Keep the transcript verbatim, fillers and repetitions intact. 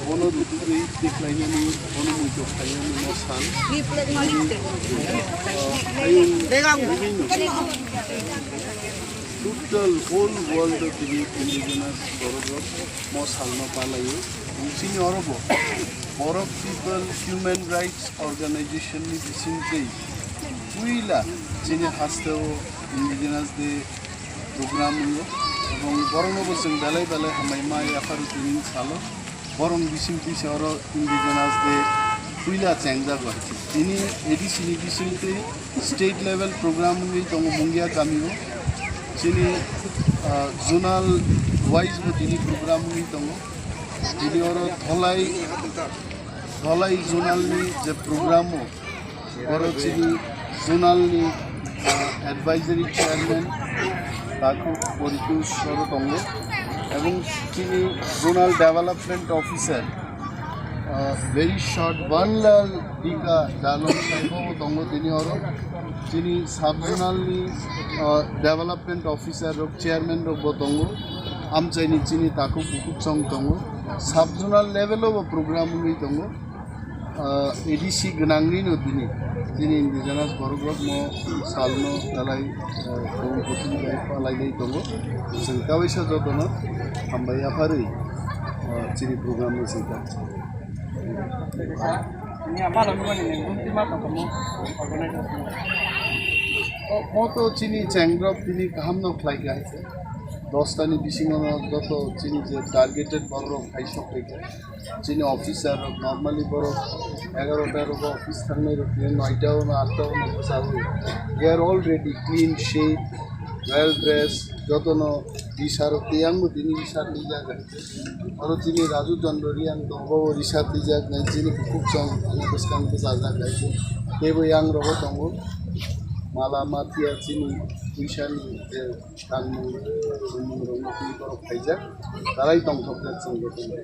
Bono rutugwi tiklainani, bono muitok khainani mo san. Ayung bibinno. Total whole world o tini indigenous borok rok mo salno palaio. Chini oro bo Borok People Human Rights Organization ni bisingtwi puila chini hasteo Indigenous Day program wngo, ebong borokno bo chwng belai belai hambai ma yapharo tini salo. Borok bising tisa oro Indigenous Day puila chengjago. Tini A D C ni bisingtwi state level program wngwi tongo Mungia kamio. Chini, ah, zonal wise bo tini program wngwi tongo. Tini oro Dholai, Dholai zonal ni je program o, oro chini zonal ni, ah, advisory chairman Takhuk Poritu soro tongo, ebong chini zonal development officer, ah, very short, Banlal Dika Dalon saibo tongo tini oro. Chini sub zonal ni, ah, development officer rok, chairman rok bo tongo. Amchaini chini Takhuk Bukuchong tongo. Sub zonal level o bo program wngwi tongo. Ah, A D C gwnangni no tini, tini indigenous borok rok mo salno dalai, ah, tong kuching bai palai dai tongo. Chwng kaisa jotono hambai yapharwi, ah, chini program no chwng ta. Ni ama lo ni mani ni gunti ma tong mo organization. O, mo to chini chengrok tini kaham no khlai kha. Dos ta ni bisingo no joto chini je targeted borok hai sok kha. Chini officer rok normally borok egarota rok office thangnai rok ni noita o no atta o no bwsajwi. They are all ready, clean shape, well dressed, joto no risaro tiyang bo tini risar ni jaga. Oro chini Raju Chandra Reang tongo, bo risar twijak nai chini bukhuk chong ani bwskang bwchajak nai chini. Teibo yang rogo tongo. Mala matia chini puisa ni je tangmung, tangmung rok no tini borok khaijak. Tarai tongthok jak chwng bo tini.